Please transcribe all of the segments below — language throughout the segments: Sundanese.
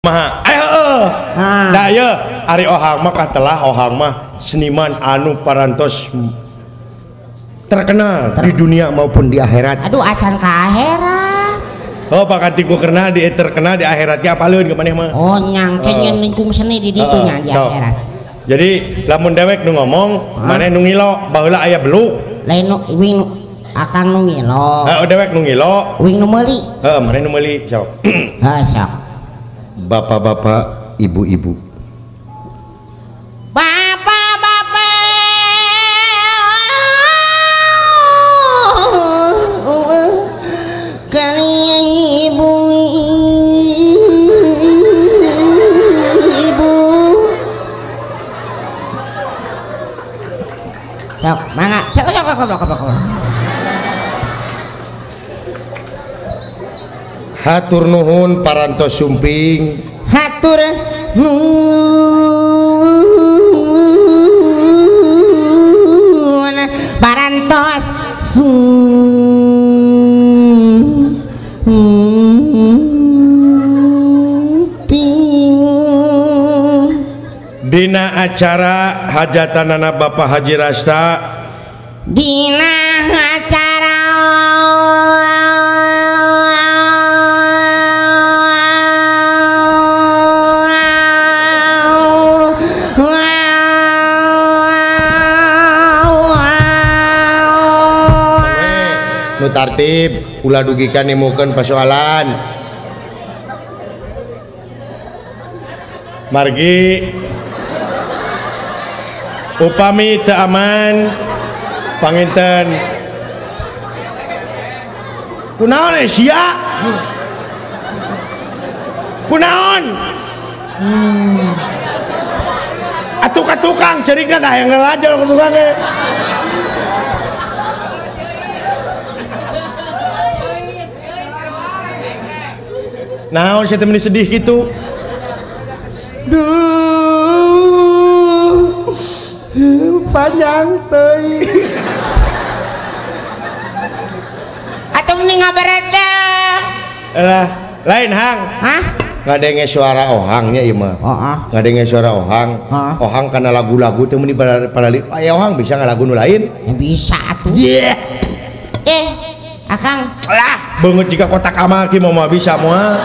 Maha. Ayo. Nah, ieu ari Ohang mah katelah Ohang mah seniman anu parantos terkenal di dunia maupun di akhirat. Aduh, acan ka akhirat. Oh, pakanti ku kenal di terkenal di akhirat ge apaleun ka maneh mah. Oh, nyang kenyen lingkung seni di ditu nya di akhirat. Jadi lamun dewek nu ngomong, maneh nu ngilo, baheula aya beluk. Lain nu wing akang nu ngilo. Heeh, dewek nu ngilo, wing nu meuli. Heeh, maneh nu meuli, sok. Heeh, sok. Bapak-bapak, ibu-ibu. Bapak-bapak kalian ibu-ibu. Sok, mangga. Sok, sok, sok, sok, sok. Hatur nuhun parantos sumping. Hatur nuhun parantos sumping. Dina acara hajatanana Bapak Haji Rasta. Dina acara nu tartib ulah dugikan nimukeun pasoalan. Margi upami teu aman panginten kunaon sia kunaon atuh ka tukang cerikna da hayang ngelajol ka tukang ge. Naon saya temen sedih gitu. Duh, panjang teuing. Atuh mending ngabereda. Lah, lain hang. Hah? Ngadenge suara ohangnya ieu mah. Heeh. Ngadenge suara ohang. Ohang kana lagu-lagu teh meuni parali. Aya ohang bisa ngalagu nu lain? Ya bisa atuh. Yeah. Akang. Lah, beungeut jika kotak amal ki moal bisa moal.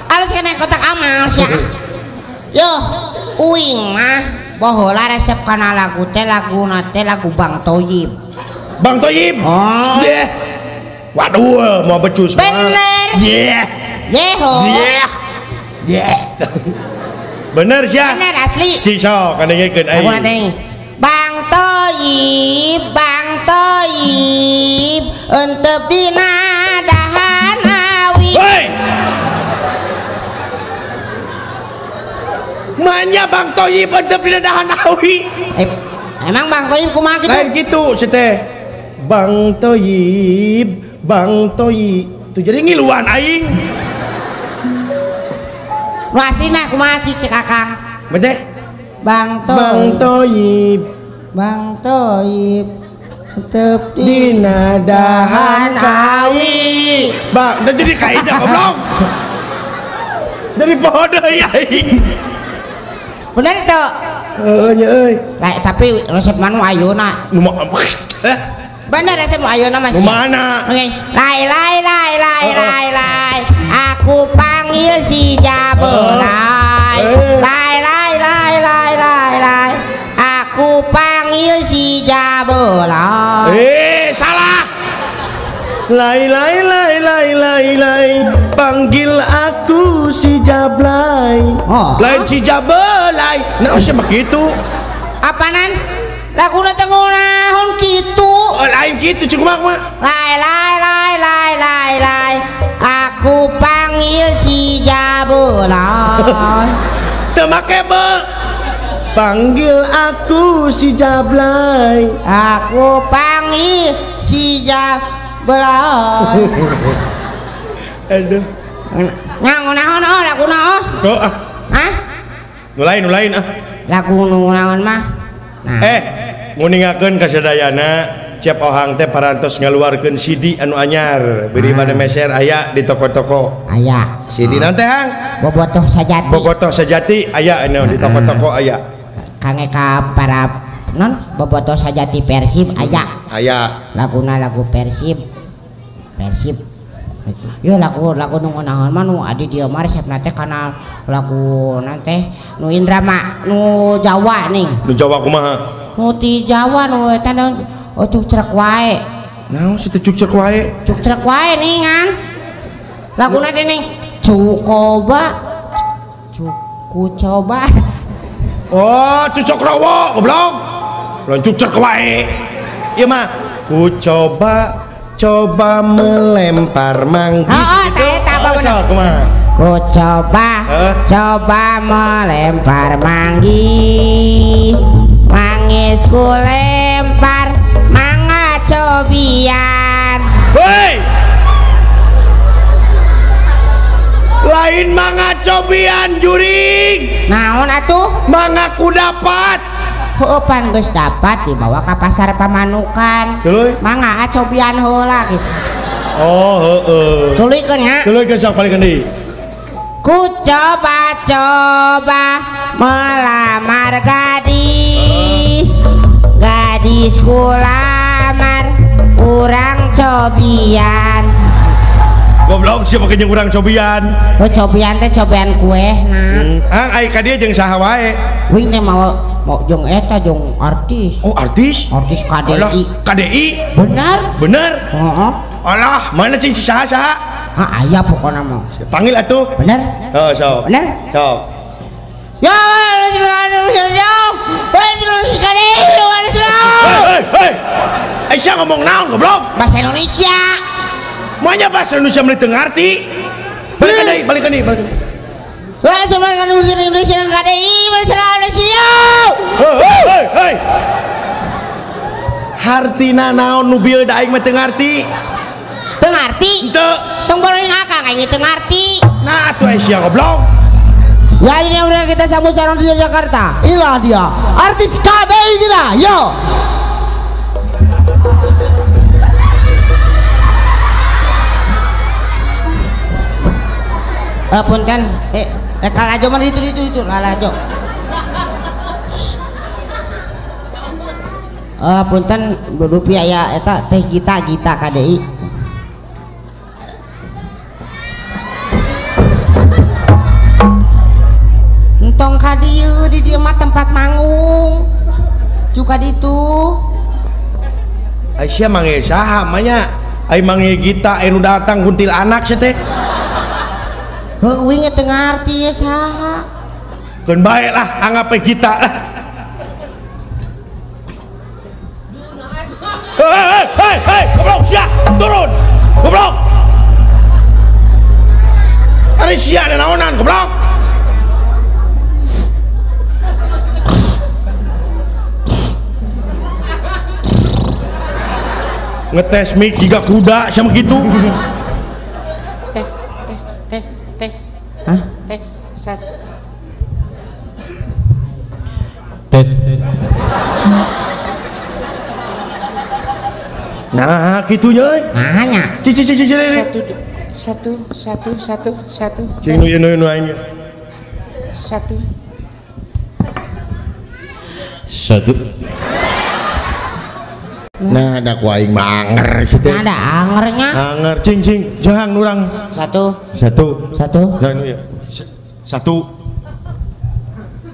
Alus kena kotak amal sia. Yo, uing mah baheula resep kana lagu teh laguna teh lagu Bang Toyib. Bang Toyib. Oh. Yeah. Waduh, mau becus mah. Bener. Yeah. Yeho. Yeah. Yeah. Bener sia. Bener asli. Cik sok kadengekeun aing. Laguna teh. Bang Toyib, Bang Toyib, entep dina dahan awi. Hei! Manya Bang Toyib entep dina dahan awi. Emang Bang Toyib kumaha gitu? Lain gitu si teh. Bang Toyib, Bang Toyib. Tuh jadi ngiluan aing. Nu aslina kumaha cik si Kakang? Bete? Bang Toyib, Bang Toyib, Bang Toyib, tetep dina dahan awi. Bang, jadi kainya goblok. Jadi poho deui aing. Bener teu? Heeh nya euy. Lah tapi resep manu ayeuna. Nu bener resep nu ayeuna Mas. Nu mana? Oke. Lai lai lai lai lai lai. Aku panggil si Jabelai. Lai lai lai lai lai lai. Aku panggil si Jabelai. Salah. Lai lai lai lai lai lai. Panggil aku si Jablay. Oh. Lain si Jabelai. Nah, siapa gitu? Apanan? Laguna teh ngunaon kitu? Oh, lain kitu cik mah. Lai lai lai lai lai lai. Aku panggil si Jabelai. Teu make be. Panggil aku si Jablay. Aku panggil si Jablay. Aduh. Nah, ngunaon oh laguna oh. Tuh ah. Hah? Nu lain ah. Lagu nu naon mah? Nah. Nguningakeun ka sadayana Cep Ohang teh parantos ngaluarkeun CD anu anyar beri pada meser aya di toko-toko. Aya. CD naon teh Hang? Bobotoh Sajati. Bobotoh Sajati aya anu di toko-toko aya. Kangge ka para non Bobotoh Sajati Persib aya. Aya. Laguna lagu Persib. Persib. Yo lagu lagu nu ngeunaheun mah nu adi dieu mah resepna teh kana lagu naon teh nu Indrama nu Jawa ning. Nu Jawa kumaha? Nu ti Jawa nu eta naon oh cukcrek wae. Naon si teh cukcrek wae? Cukcrek wae ning kan. Laguna teh ning cukoba cuku coba. Oh, cucok rowo goblok. Lain cukcrek wae. Ieu mah ku coba coba melempar manggis. Oh, oh, ku coba coba melempar manggis, manggis ku lempar mangga cobian. Hei, lain mangga cobian juring. Naon atuh? Mangga ku dapat. Heuh pan geus dapat dibawa ka pasar Pamanukan. Tuluy? Mangga cobian heula kitu. Oh, heeh. Tuluykeun nya. Tuluykeun sok palikeun deui. Ku coba-coba melamar gadis. Gadis ku lamar urang cobian. Goblok siapa jeung urang cobian? Oh, cobian teh cobian kue nah. Ah, ai ka dieu jeung saha wae? Wing teh mau jeung eta jeung artis. Oh, artis? Artis KDI. Alah, KDI? Benar? Bener? Heeh. Alah, mana cing si saha-saha? Ah, aya pokona mah. Panggil atuh. Bener? Heeh, sok. Bener? Sok. Ya, hei, hei. Aisyah ngomong naon goblok? Bahasa Indonesia. Maunya bahasa Indonesia meni teu ngarti. Balikan deui, balikan deui, balikan. Indonesia KDI. Hei, hei, hei. Hartina naon nu bieu da aing mah teu ngarti. Teu ngarti? Henteu. Tong boring akang aing teu ngarti. Nah atuh Aisyah goblok. Ya ini yang udah kita sambut seorang di Jakarta. Inilah dia artis KDI kita. Yo. Punten, kalajo mana itu kalajo. Punten rupiah ya eta teh Gita KDI. Entong ka dieu di dieu mah tempat manggung. Juga ditu. Aisyah manggil saha mah nya? Ai manggil Gita anu datang kuntilanak sia teh. Heuh uing teu ngarti ye saha. Keun bae lah anggap we Gita lah. Hei hei hei, goblok sia, turun. Goblok. Ari sia naonan goblok. Ngetes mic jiga kuda sama gitu. Tes tes tes tes. Hah? Tes satu. Tes. Nah, gitunya euy. Nah nya. Cici cici cici. 1 1 1 1 1. Cing nu nu aing. 1 1. Nah, ada ku aing mah anger si teh. Nah, ada angernya. Anger cing cing, jangan nurang. 1 1 1. Nah, nu ya. 1.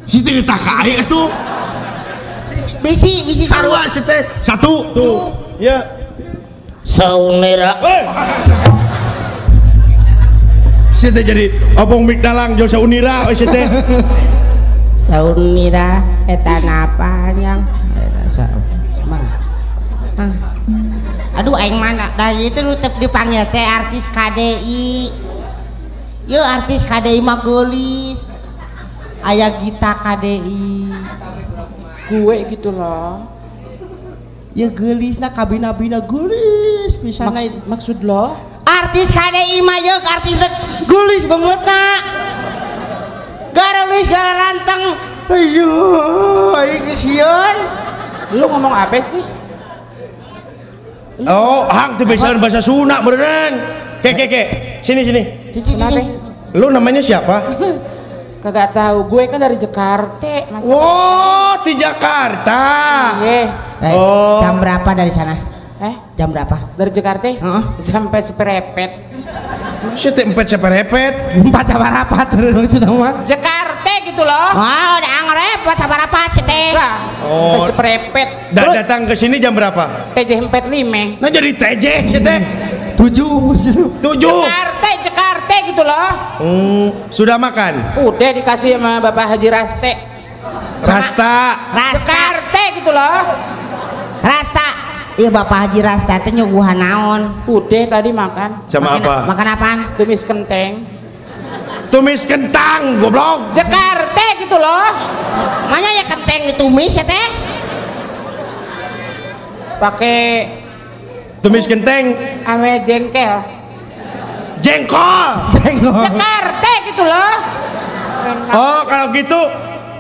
Si teh ditaka aing atuh. Bisi bisi sarua si teh. 1 tuh. Ya. Saunera. Hey. Si teh jadi obong mik dalang jeung saunira we si teh. Saunira eta napanya. Aduh aing mana dari itu tetep dipanggil teh artis KDI. Yo artis KDI mah geulis. Aya Gita KDI. Gue gitu loh. Ya geulisna kabina-bina geulis pisan. Maksud lo? Artis KDI mah yo artis geulis bangetna. Gareulis garanteng. Ayo aing sieun. Lu ngomong apa sih? Oh, hang teu bisa bahasa Sunda beneran. Ke. Sini. Sini. Lu namanya siapa? Kagak tahu, gue kan dari Jakarta, Mas. Oh, di Jakarta. Iya. Oh. Jam berapa dari sana? Jam berapa? Dari Jakarta? Sampai seperepet. Maksudnya 4 seperepet? 4 sabarapat maksudnya mah. Jakarta gitu loh. Oh, udah angrep 4 sabarapat sih teh. Oh, seperepet. Datang ke sini jam berapa? TJ 45. Nah jadi TJ sih teh. 7. Jakarta gitu loh. Sudah makan? Udah dikasih sama Bapak Haji Raste. Rasta. Jakarta gitu loh. Rasta. Iya Bapak Haji Rasta teh nyuguhan naon? Udah tadi makan. Sama apa? Makan apaan? Tumis kenteng. Tumis kentang, goblok. Jakarta gitu loh. Mana ya kenteng ditumis ya teh? Pakai tumis kenteng ame jengkel. Jengkol. Jakarta gitu loh. Oh, kalau gitu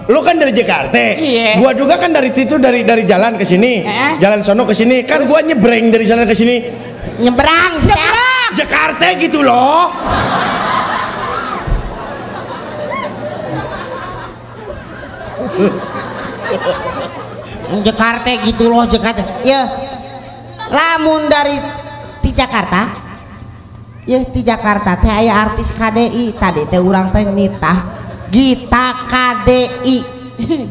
lu kan dari Jakarta. Iya. Gua juga kan dari itu dari jalan ke sini. Jalan sono ke sini. Kan gua nyebrang dari sana ke sini. Nyebrang. Jakarta gitu loh. Jakarta gitu loh, Jakarta. Ya. Lamun dari ti Jakarta. Ya ti Jakarta teh aya artis KDI tadi teh urang teh nitah Gita KDI.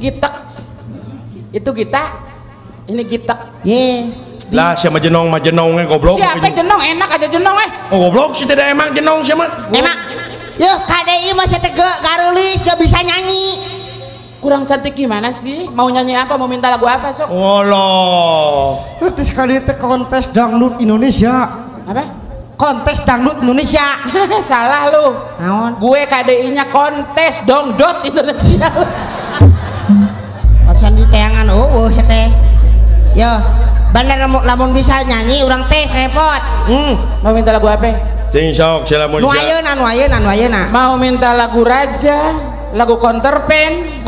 Gitek. Itu Gita. Ini Gitek. Ye. Lah siapa jenong mah jenongnya goblok. Siapa jenong enak aja jenong Oh goblok sih tidak emang jenong siapa? Emang. Yo KDI mah saya tege garulis ya bisa nyanyi. Kurang cantik gimana sih? Mau nyanyi apa? Mau minta lagu apa sok? Oh loh. Artis KDI teh kontes dangdut Indonesia. Apa? Kontes dangdut Indonesia. Salah lu. Naon? Gue KDI-nya kontes dangdut Indonesia. Pasan di tayangan eueuh teh. Yo, bener lamun bisa nyanyi urang teh repot. Mau minta lagu apa? Cing sok lamun. Nu ayeuna, nu ayeuna, nu ayeuna. Mau minta lagu Raja, lagu Counterpen.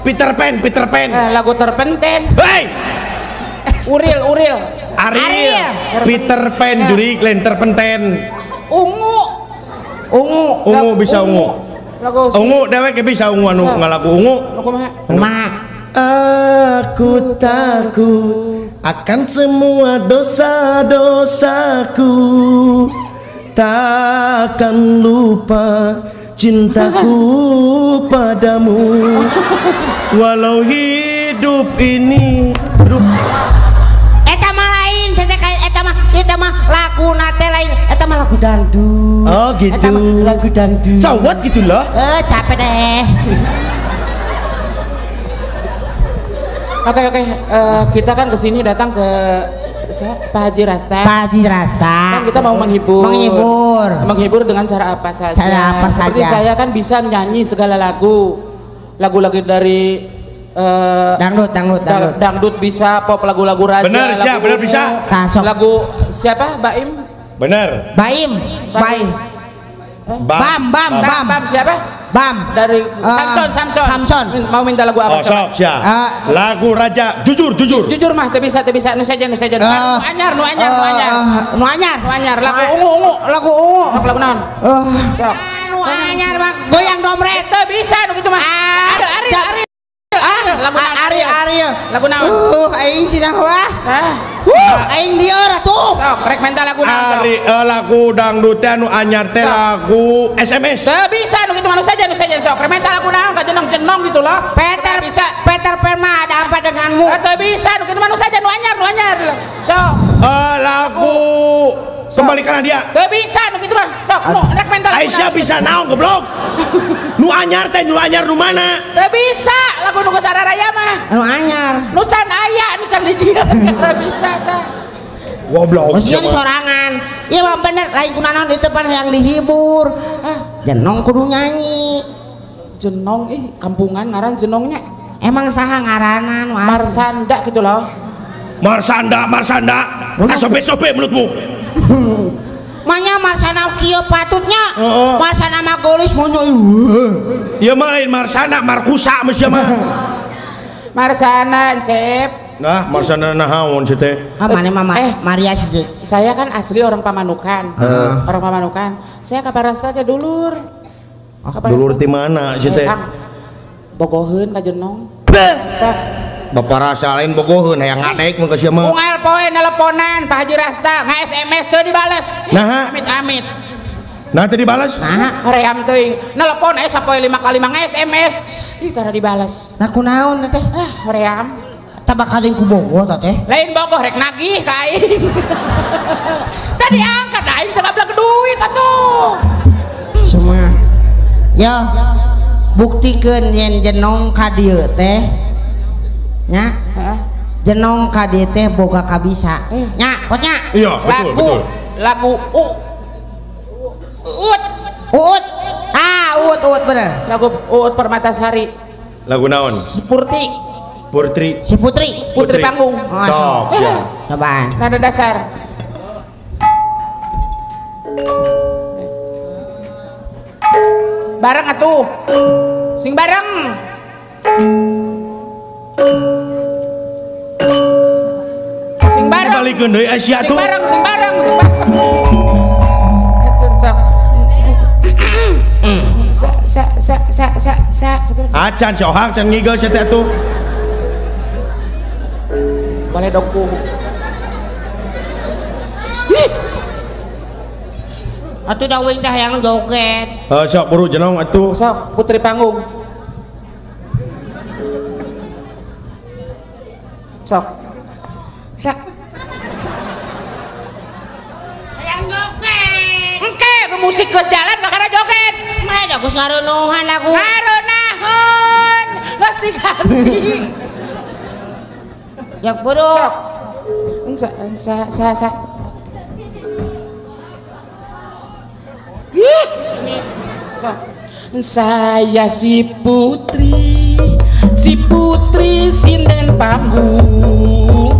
Peter Pan, Peter Pan. Lagu Terpenten. Hei. Uril. Ariel. Peter Pan juri lain terpenten. Ungu. Ungu bisa ungu. Lagu ungu dewek bisa ungu anu ngalagu ungu. Kumaha? Aku takut akan semua dosa-dosaku, takkan lupa cintaku padamu, walau hidup ini. Eta mah lain, eta mah lagu nate lain, eta mah lagu dangdut. Oh gitu. Eta mah lagu dangdut. So what gitu loh. Capek deh. Oke, kita kan kesini datang ke Pak Haji Rasta. Pak Haji Rasta. Kan kita mau menghibur. Menghibur dengan cara apa saja. Cara apa Seperti saja. Saya kan bisa menyanyi segala lagu. Lagu-lagu dari dangdut. Dangdut bisa, pop lagu-lagu raja. Benar, siap, benar bisa. Lagu siapa? Baim. Benar. Baim. Baim. Bam. Bam siapa? Bam dari Samson. Mau minta lagu apa? Oh, sok ya. Lagu Raja. Jujur. Jujur mah teu bisa nu saja. Nu anyar. Nu anyar. Lagu ungu. Lagu ungu. Sok lagu naon? Sok. Nu anyar mah goyang domret. Teu bisa nu kitu mah. Ariel. Lagu Ariel. Lagu naon? Aing sih wah. Aing lieur atuh. Sok rek minta lagu naon? Lagu dangdut teh anu anyar teh lagu SMS. Teu bisa nu kitu mah nu saja sok. Rek minta lagu naon ka jenong-jenong gitu loh. Peter bisa. Peter Pan mah ada apa denganmu? Teu bisa nu kitu mah nu saja nu anyar. Sok. Lagu kembalikan dia. Teu bisa nu kitu mah. Sok nu rek minta lagu. Aisyah bisa naon goblok? Nu anyar teh nu anyar nu mana? Teu bisa lagu nu geus araraya mah. Nu anyar. Nu can aya, nu can dijieun teu bisa tah. Goblok. Maksudnya di sorangan. Iya mah bener lain kunaon itu pan hayang dihibur. Jenong kudu nyanyi. Jenong ih kampungan ngaran jenongnya. Emang saha ngaranan? Marsanda gitu loh. Marsanda. Asobe-sobe mulutmu. Manya Marsana kieu patutnya. Marsana mah geulis monya. Ieu mah lain Marsana, Markusa mah sia mah. Marsana, Cep. Nah, maksana naon sih teh? Ah, mana mama Maria sih. Saya kan asli orang Pamanukan. Orang Pamanukan. Saya ka Parasta teh dulur. Dulur di mana sih teh? Bogoheun ka Jenong. Bapak Rasa lain bogoheun hayang ngadek mun ka sia mah. Unggal poe nelponan Pak Haji Rasta, nge-SMS teu dibales. Nah, amit-amit. Nah teu dibales? Nah, hoream teuing. Nelpon sapoe 5 kali 5 nge-SMS. Ih tara dibales. Nah kunaon teh? Ah, hoream. Tah bakal ku bogoh tah teh. Lain bogoh rek nagih ka aing. Tadi angkat aing teu gablek duit atuh. Semua. Yo, buktikeun yen Jenong ka dieu teh. Nya. Heeh. Jenong ka dieu teh boga kabisa. Nya, poknya. Iya, betul, betul. Lagu U. Uut. Uut. Ah, uut uut bener. Lagu Uut Permatasari. Lagu naon? Purti. Putri. Si Putri. Putri panggung. Oh, sok. Ya. Cobaan. Nada dasar. Bareng atuh. Sing bareng. Sing bareng. Balikeun deui sia atuh. Sing bareng, sing bareng, sing bareng. Sok. Sa sa sa sa sa sa. Acan si ohang can ngigel sia teh atuh. Boleh dongku. Atuh da wing dah yang joget. Heuh sok buru Jenong atuh. Sok Putri panggung. Sok. Sok. Yang joget. Engke ke musik geus jalan kakara joget. Mah da geus ngarunuhan lagu. Ngarunahan. Geus diganti. Jak buru. Sa sa sa sa. Saya si putri sinden panggung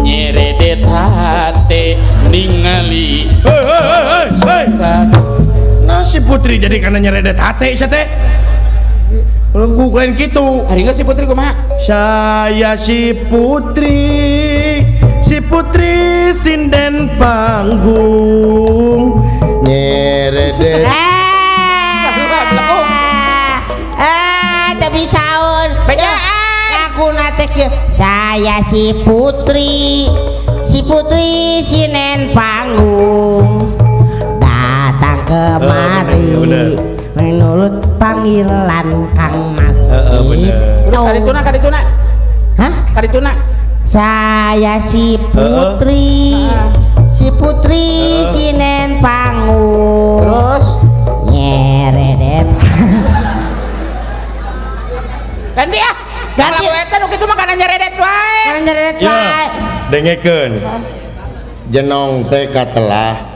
nyeredet hate ningali. Hei hei hei hei. Nah si putri jadi karena nyeredet hate sia teh. Ku lain kitu. Hari geus si putri kumaha? Saya si putri sinden panggung nyeredet. Tapi saun. Aku nate kieu. Saya si putri sinen panggung datang kemari menurut panggilan Kang Mas. Terus kadituna kadituna. Hah? Kadituna. Saya si putri sinen panggung. Terus nyeredet. Ganti ah. Ganti. Lagu eta nu kitu mah kana nyeredet wae. Kana nyeredet wae. Dengekeun. Jenong teh katelah